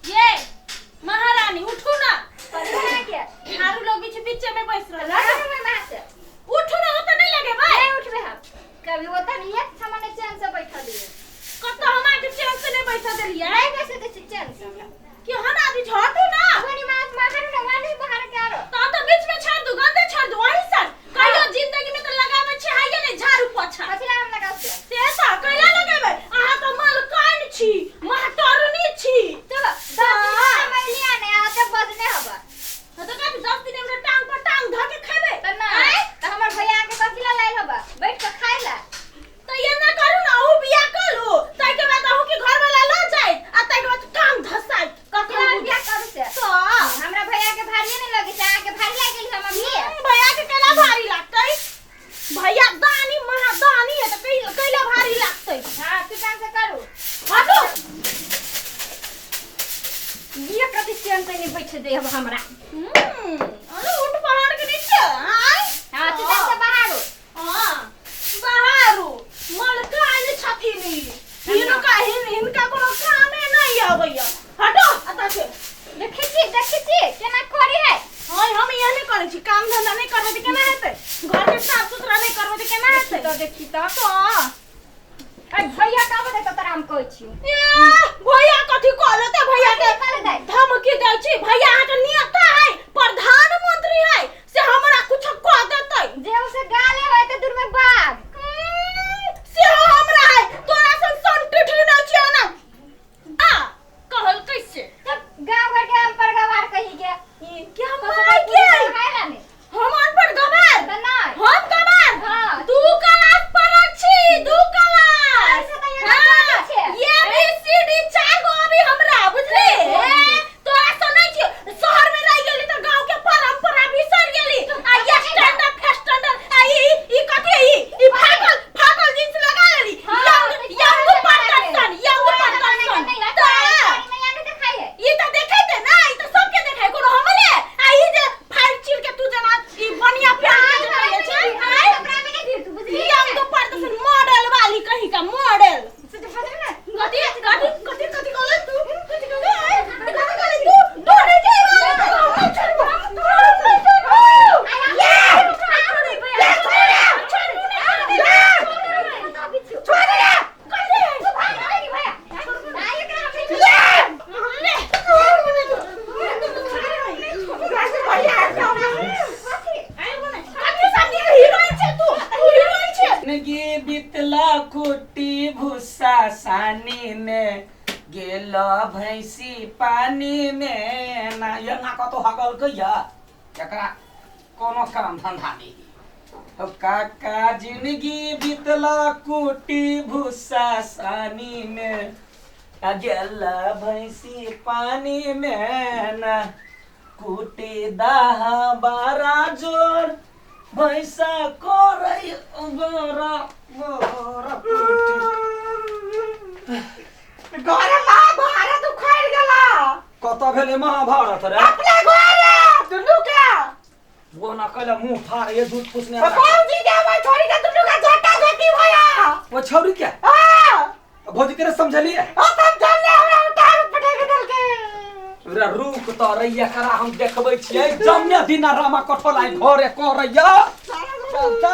ये महारानी उठू ना। झाड़ू लोग बीच बीच में बैस रहल है। उठू ना, ओतऽ नहीं लगे भाई। नहीं उठबे हम कभी, वो तनी एक सामान्य चैन से बैठल है। कतऽ हम आके चैन से नहीं बैठा देलियै? नहीं बैठे दे चैन से हमरा। कि हम आदमी हटू ना। वनी मास माहरू ना वानी बाहर के आरो। तो बीच में छोड़ दू, गंदे छोड़ दू वही सर। कहियो जिंदगी में तो लगाबै छी हाइये नहीं झाड़ू पोछा। कथी ला हम लगाउ से? से तो कैला लगेबै? अहाँ तऽ मलकाइन छी, महतरनी छी। चलो 10 दिन समय लिया ने आते बजने हबा। हाँ, तो कथी 10 दिन हमरा टांग पर टांग धऽ के खेबै? त ना। आँय? त हमर भैया के कथी ला लाइल हबा बैठ के खाइ ला? तऽ एना करू ना, अहूँ बियाह कऽ लू, ताहिके बाद अहूँके घरवाला लऽ जाइत आ ताहिके बाद टांग धसाइत। कथी ला हम बियाह करू से? तऽ हमरा भैया के भारी नहीं लगे छै, अहाँ के भारी लागि गेल हम अभी। भैया के केना भारी लागतै? भैया दानी महादानी है तऽ कैला भारी लागतै? हां, तू काम से करू। हटू। ये कथी चैन से नहीं बैठ दे अब हमरा। अरे उठ पहाड़ के नीचे आय। हां, तू काम से बाहर हो। हां, बाहर मलकाइन छथिन ई। हिनका हिनका कोनो कामे नहीं अबैया। हटो अतऽ से। देखै छी, देखै छी केना करी है। हां, हम इहे नहीं करै छी, काम धंधा नहीं करबै तऽ केना हेतै? घर के साफ सुथरा नहीं करबै तऽ केना हेतै? तो देखी तो तो अरे भैया का बता तो तोरा हम कहै छी। ए, भैया कथी कहले ते? भैया के कहले दे। धमकी दै छी? भैया अहाँके नेता है, प्रधानमंत्री है, से हमरा कुछ कह देतै? जे उसे गाले होय ते दूर में बाघ। से हमरा है, तोरा सन सन टिठली नै छियै ना आ कहल कैसे। तब गांव घर के हम पर गवार कही के ई के हम माय के खाय ला ने। हम अनपढ़ गवार? त नहीं। हम गवार? हाँ। दू क्लास पढ़ल छी, दू क्लास। ऐसे तऽ यहाँ हाँ, पढ़ल छै। ए बी सी डी चार गो अभी हमरा बुझली। ए, तोरा से नहीं छियो, शहर में रह गेली तऽ गांव के परंपरा बिसर गेली आ ये स्टैंडर्ड फैस्टैंडर्ड आ ई ई कथी ई ई फाटल फाटल जींस लगा लेली। हाँ, यंग तऽ यंग तोरा जमाना के। परदर्शन, यंग तोरा जमाना के परदर्शन। नहीं है, तऽ तोरा जमाना में देखाइ है। ई तऽ देखेते ना, ई तऽ सबके देखाइ कोनो हमरे आ ई जे फाड़ चीर के तू जना ई बनिया प्यार के जे पहिरे छै। आँय? कपड़ा में नहीं गिर तू बुझली। यंग परदर्शन मॉडल वाली कहीं का मॉडल। से तो बदल ना। कथी कथी कथी कथी कहले तू? कथी कहले? आँय? कथी कहले तू? डरे जे हम छोड़बो, हम नहीं छोड़बो। ये छोड़ रे। कथी समझी हीरोइन छै तू? तू हीरोइन छै। जिंदगी बीतला कुट्टी भूसा सानी में गेल भैंसी पानी में ना। एना कतौ हगल कहिया, एकरा कोनो काम धंधा नहीं। हो काका, जिंदगी बीतला कुट्टी भूसा सानी में आ गेल भैंसी पानी में ना। कुटी दाह बारा जोर भैंसा कोरै गोरा गोरा कुटी। घरे महाभारत उखाड़ गेला। कतऽ भेलै महाभारत रे? अपने घरे दुनू के। वो ना कहले मुंह फाड़ ये झूठ फूसने। भौजी के भाई छोड़ी के दुनू के झोटा झोटी भया। वो छौरी के? हां। भौजी के समझलिए? आ समझल हमरा उतार पटक देलके। रे रुक तो रैया, करा हम देखबै छियै जम्मे दिना रामा कठोल आई घरे करैया। चल त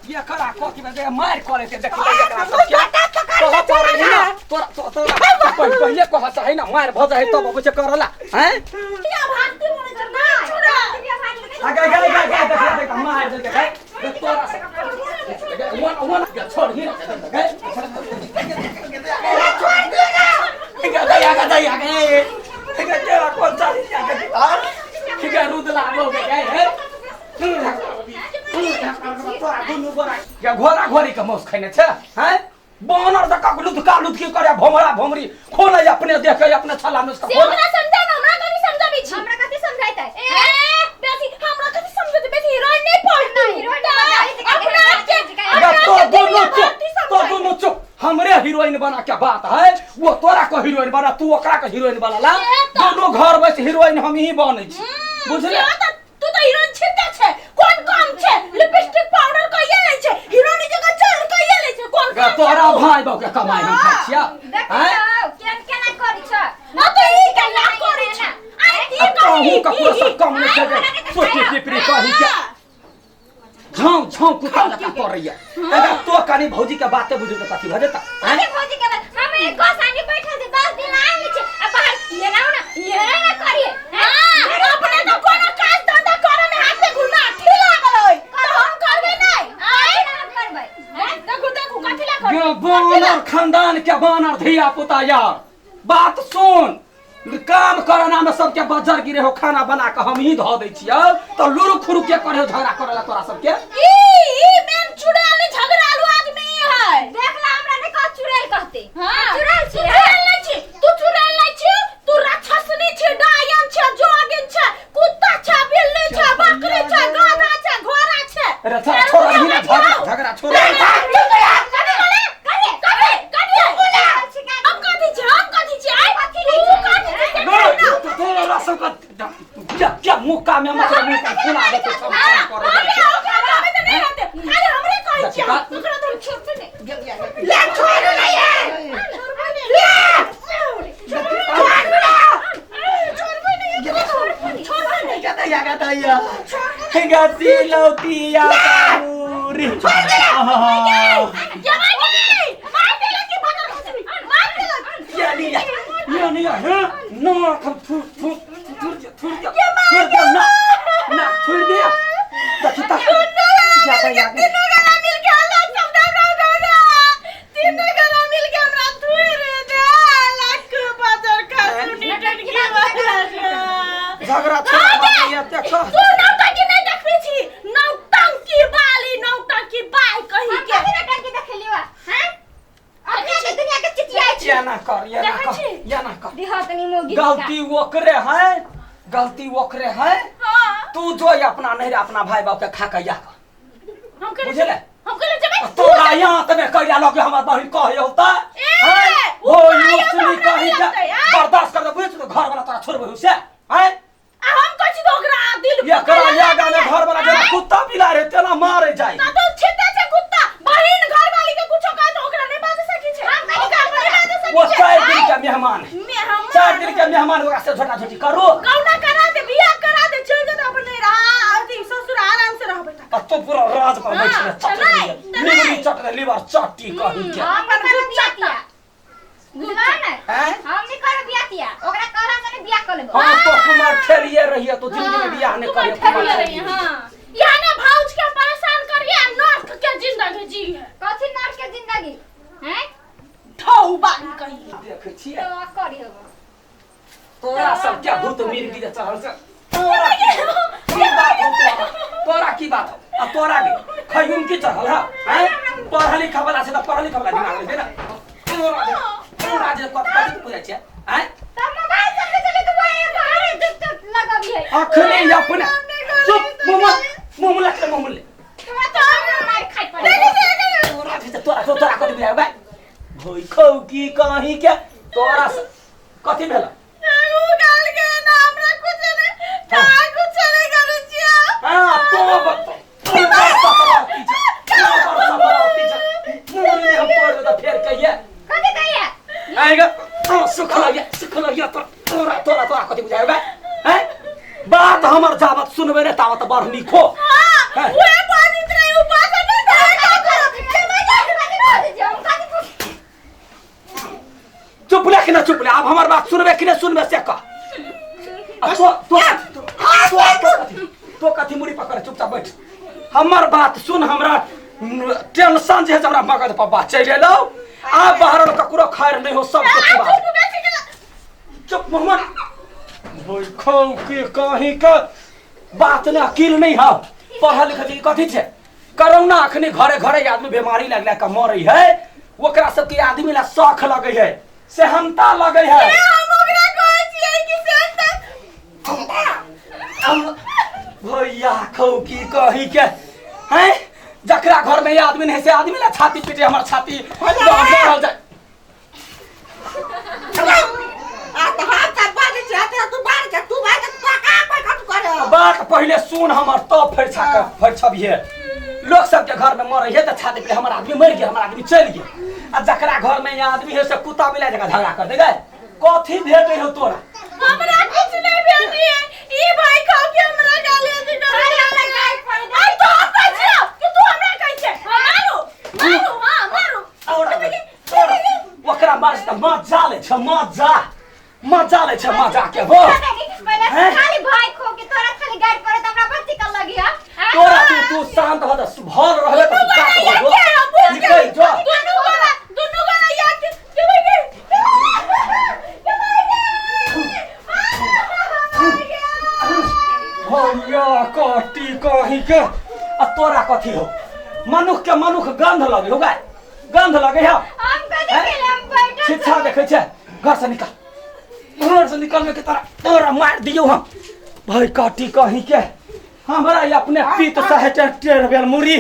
ये करा कथी में मार करे के देखबै एकरा सबके। कह पड़ै है ना तोरा तो तोरा पहिले कह चाहे ना मार भ जाए तब अबै छै करला हैं। क्या भागती बोले छै ना छोड़ा। आ गए गए गए गए, देख देख मार देलकै गए। देख तोरा से वन वन छोड़ ही गए। छोड़ दिया ना। गए गए गए गए, ठीक है तेरा कौन सा है? ठीक है रुदला हो गए है तोरा दुनू गोरा या घोड़ा घोड़ी के मौस खैने छै हैं। बानर जकाँ लुधका लुधकी करे भोमरा भोमरी खोले अपने देखे अपने छाला नुसका। से हमरा समझा ना, हमरा कथी समझाबै छी? हमरा कथी समझाइतै? ए बेसी हमरा कथी समझते? बेसी हीरोइन नहीं पढ़ती। हीरोइन नहीं पढ़ती। अपना आप के अगर अपना तो आप के दोनों दुनिया चुप भारती तो समझाइ। दोनों चुप, हमरे हीरोइन बना के बात है। वो तोरा को हीरोइन बना, तू ओकरा के हीरोइन बना ला। से तो- दोनों घर बस हीरोइन हम ही बनै छी बुझले। से तऽ तू तऽ हीरोइन छिते छै, कोन काम छै? लिपस्टिक पाउडर कहिए लै छै, हीरोइन जगह चल कहिए तोरा भाई बाप के कमाई हम खाइ छिया। देखियौ केन केना करै छ। ना तो ई केना करै छ? अरे की आ करी? कहूँ ककरो से कम नहीं छै सोटी पिपरी कही के झाँव झाँव कुत्ता जकाँ करैया। अगर तो कनी भौजी के बाते बुझू तऽ कथी भऽ जेता? आँय? अरे भौजी के बात, हम एक गोसानी बैठल छी 10 दिन आयल छी आ बाहर ये ना ना ये ना करिए। हां, अपने तो कोनो काज धंधा करे में हाथ में घुना ठीक लागल होय त हम करबै नै। आइ ना करबै। देखू देखू कथी ला करबै? गे बानर खानदान के बानर धिया पुता यार, बात सुन, काम करना में सबके बजर गिरे हो, खाना बना के हम ही धऽ दै छियौ तऽ लुरु खुरु के करे हो झगड़ा करे ला तोरा सबके? ई ई मेन चुड़ैल झगड़ालू आदमी है। देख ला हमरा नहीं कह चुड़ैल कहते। हां, चुड़ैल छी। चुड़ैल नहीं छी तू, चुड़ैल नहीं छी तू, राक्षसनी छी, डायन छे, जोगिन छे, कुत्ता छे, बिल्ली छे, बकरी छे, गधा छे, घोड़ा छे। अरे छोड़ छोड़ अभी ना झगड़ा झगड़ा छोड़। हम कथी छी? हम कथी छी? आइ तू कथी छी? तोरा सबके क्या क्या मुक्का में मतलब मुक्का फुला देतौ सब काम करे जाइ छै। हमरे कहै छी, ओकरा तो हम छोड़बे नहि। ले छोड़ू नहीं है। ले छोड़ू ना। छोड़बे नहि। गदैया गदैया गसी लौटिया पूरी छोड़ दे। या लिया या लिया हे ना हम थुर थुर थुर दे थुर दे थुर दे ना ना थुर दे देखी ता जा गया। तीनों गला मिल के अलग सब दौड़ा दौड़ा, तीनों गला मिल के हमरा थुर दे लाख बाजार खा सुनी टटकी वाला। झगड़ा छोड़ा या देख। तू नौटंकी नहीं देखबे छी, नौटंकी वाली नौटंकी बाई कही हम के कथी नौटंकी देखेलियो? हां, अपने के दुनिया के चिचियाई छी। या ना कर या ना देखै कर छी? या ना कर। दिहा तनी मोगी। गलती ओकरे है, गलती ओकरे है। हां, तू जो अपना नहीं रे अपना भाई बाप के खा के या कर। हम करे बुझले? हम करे जेबै। तोरा यहाँ तमे कहिया लगे हमर बहिन कहे होता ए, ओ उ कहियो यूसुनी तऽ हमरा कही के लगतै, आँय? बर्दाश्त कर दे बुझ तू घर वाला तोरा छोड़बै से आय? आ हम कहै छी तऽ ओकरा दिल ये करा या गाने घर वाला जेना कुत्ता बिला रे तेना मारे जाय। ना तो छिते छै कुत्ता, बहिन घर वाली के कुछो कहे तऽ ओकरा नहीं बाजे सकी छै। ओकरा नहीं बाजे सकी वो छै। 4 दिन के मेहमान है, मेहमान 4 दिन के मेहमान, ओकरा से झोटा झोटी करो। गौना करा दे, बियाह करा दे, चल जेतै अपन नैहरा अथी ससुर, आराम से रहबै तक। आ तो पूरा राज पर बैठ हाँ, रे तऽ चट नहि, तऽ लिवरी नहि। चट रे लिवर चट्टी कही के। हम अपन करब बियाह गुच्चा तिया बुझला ने? हैं? हम नहीं करब बियाह तिया, ओकरा कहला से बियाह कर लेबो। हम तो कुमार खेलिए रहिए तो जिंदगी में बियाह नहीं कुमार करिए कुमार खेलिए रहिए, हाँ। याने भाउज के परेशान करिए नर्क के जिंदगी जी है। कथी नर्क के जिंदगी हैं? ठौ बानी कही। देखै छियै तो करी होबो। तोरा सब क्या भूत मिर्गी जे चढ़ल छै तोरा की बात हो तोरा? तोरा की बात हो आ तोरा के खयूम की चढ़ल है? हैं, पढ़ल लिखल वाला छै तऽ पढ़ल लिखल वाला दिमाग रहै छै ने। तोरा जे तोरा जे कत कथी बुझै छियै? हैं, तब मोबाइल सब ले चले तो वही बाहर दुख तो लगबी है। अखने अपने चुप मुँह मुँह लग मुँह ले। तोरा तो हमरा मार खाइ पड़े। तोरा जे तोरा तोरा कथी बुझाय बे भोई खौ की कहीं के तोरा कथी भेल? उ गाल के ना हमरा कुछ नहीं का कुछ नहीं करै छियै। हाँ, तो बत तो बड़ सतरावती छै, तो बड़ सतरावती छै। मुँह में हम तोड़ दे फेर कहिए। कथी कहिए? आएगा तो सुख लगिया सुख लगिया तो तोरा तोरा तोरा कथी बुझाय बे? हैं, बात हमर जावत सुनबे रे तावत बड़ नीक हो। हां, उहे बाजित रही उ बात नहीं धरे का करब के हम कथी पूछ चुप ले कि ना चुप ले, अब हमर बात सुनबे कि नहीं सुनबे से कह। आ तो तो तो तो तो कथी मुड़ी पकड़ चुपचाप बैठ, हमर बात सुन। हमरा टेंशन जे है हमरा मगज पर बात चलि एलौ। आ बाहर ककरो खैर नहीं हो सब के बात। चुप मोहम्मद खौ के कहीं के बात ने अकील नहीं है। पढ़ल लिखल के कथी छै? कोरोना अखनी घरे घरे आदमी बीमारी लगला के मरे है, ओकरा सबके आदमी ला शौख लगे है, सेहनता लगे है। हम ओकरा कहै छियै कि से भैया खौ की कही के हैं, जकरा घर में आदमी नहीं से आदमी ला छाती पीटे हमर छाती बढ़ल जाय। आ त हाथ सब बाजै छै, आ तू बाहर जा, तू बाहर जा, तू का पर कथी करे? बात पहिले सुन हमर, तब फरिछा के फरिछबिहे। लोक सबके घर में मरे है तऽ छाती पे हमर आदमी मरि गेल, हमर आदमी चलि गेल, आ जकरा घर में यहाँ आदमी है से कुत्ता बिलाइ जकाँ झगड़ा कर दे गए। कथी भेटै हो तोरा? हमरा कुछ नहीं भेटी है। ई भाई खाओ के हमरा गाली अथी करे। अरे हमरा गाय पड़े। आई तो हम कहै छियौ कि तू हमरा कहै छै। मारू मारू, हां मारू। और ओकरा मार तऽ मजा लै छै, मजा मजा लै छै, मजा के हो। पहिले हैं? खाली भाई खो के तोरा खाली गाय पड़े त हमरा बच्ची कल लगी है। तोरा तू तू शांत हो तऽ भर रहले तऽ दुनू कात गोरा हो जो। याद के हम बुझ निकल गेली। जो। दुनू गोरा याद के के भाई के के भाई के भैया कटी कहीं के आ तोरा कथी हो? मनुख के मनुख गंध लगे हो गाय, गंध लगे हो। हम कथी केले, हम बैठल। शिक्षा देखै छै। घर से निकल, घर से निकलने के तोरा तोरा मार दियौ हम। भाई काटी कहीं के, हमरा ई अपने पीत सहे टेढ़ भेल मुरी।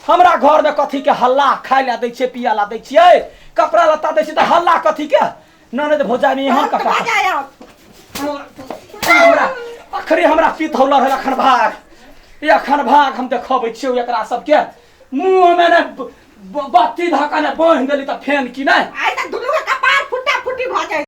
हमरा घर में कथी के हल्ला? खाय ला दै छियै, पिया ला दै छियै, कपड़ा लत्ता दै छियै, तऽ हल्ला कथी के? ननद भौजाई में एहन कपड़ा हमरा अखरे हमरा पीत हौला रहल। अखन भाग, एखन भाग, हम देखबै छियौ एकरा सबके। मुँह में ने बत्ती धक्का ने बान्हि देली तऽ फेन की नहि।